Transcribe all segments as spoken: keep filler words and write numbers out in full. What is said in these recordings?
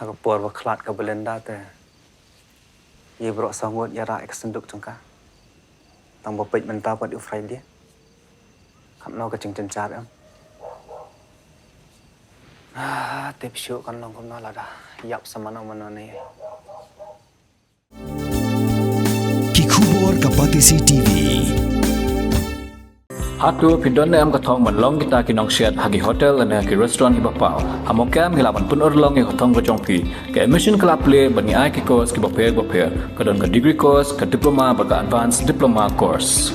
Ha ka por ba khlad ka Belinda te, ïa baroh saw ngut ïa rah ïa ka synduk jong ka. Tang ba peit mynta pat u Friday. Katno ka jingjynjar em. Ah, tip shuh kan long kumno lada ïap sa mano mano ne. Ki khubor ka Batesi T V. Hato phi don ne em ka thong ban long kita ki nongshet ha ki hotel ne ki restaurant kiba paw? Ha Mawkyrwat ngi lah ban pynurlong ïa ka thong ka jong phi. Ka admission ka la plie bad ngi ai ki course kiba pher bapher. Ka don ka degree course, ka diploma bad ka advanced diploma course.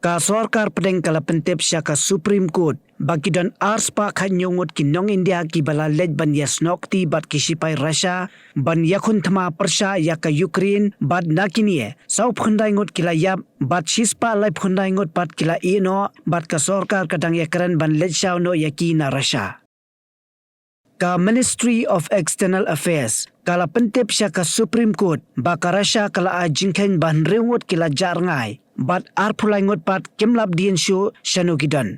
Ka sorkar pdeng ka la pyntip sha ka Supreme Court ba ki don arspah khathynñiew ngut ki nong India kiba la leit ban ïasnoh kti bad ki shipai Russia ban ïakhun thma pyrshah ïa ka Ukraine bad na kine, sawphew khyndai ngut ki la ïap bad shispah laiphew khyndai ngut pat ki la ïeh noh bad ka sorkar ka dang ïakren ban leit shaw noh ïa ki na Russia. Ka Ministry of External Affairs ka la pyntip sha ka Supreme Court ba ka Russia ka la ai jingkheiñ ba hynriew ngut ki la jah rngai bad arphew lai ngut pat kim lap dien shuh shano ki don.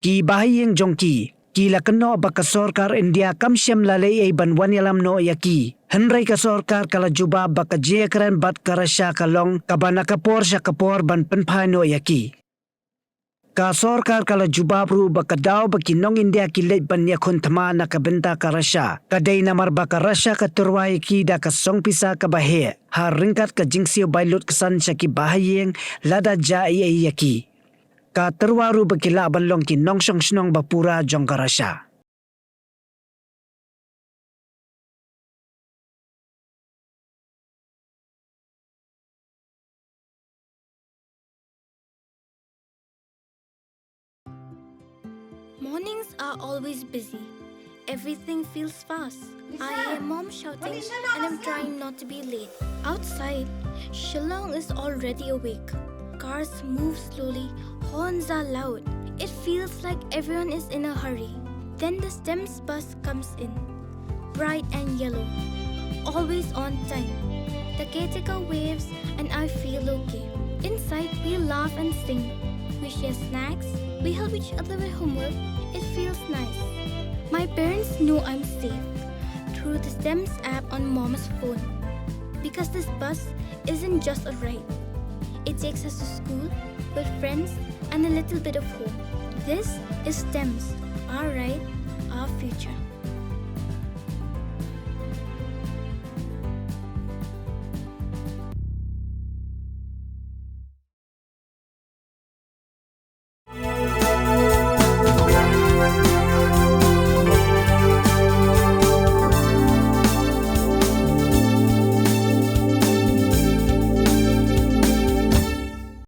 Ki bahaïing jong ki ki la kynnoh ba ka sorkar India kam shym la leh ei ei ban wan ïalam noh ïa ki. Hynrei ka sorkar ka la jubab ba ka jingïakren bad ka Russia ka long kaba na ka por sha ka por ban pynphai noh ïa ki. Ka sorkar ka la jubab ruh ba ka daw ba ki nong India ki leit ban ïakhun thma na ka bynta ka Russia ka dei namar ba ka Russia ka tyrwa ïa ki da ka song pisa kaba heh ha ryngkat ka jingsiew bai lutksan sha ki bahaïing lada jia ei ei ïa ki. Ka tyrwa ruh ba ki lah ban long ki nongshong shnong ba pura jong ka Russia. Mornings are always busy. Everything feels fast. I hear mom shouting and I'm trying not to be late. Outside, Shillong is already awake. Cars move slowly, horns are loud. It feels like everyone is in a hurry. Then the STEMS bus comes in. Bright and yellow. Always on time. The caretaker waves and I feel okay. Inside, we laugh and sing. We share snacks. We help each other with homework. It feels nice. My parents know I'm safe through the STEMS app on mom's phone. Because this bus isn't just a ride. It takes us to school, with friends, and a little bit of home. This is STEMS, our ride, our future.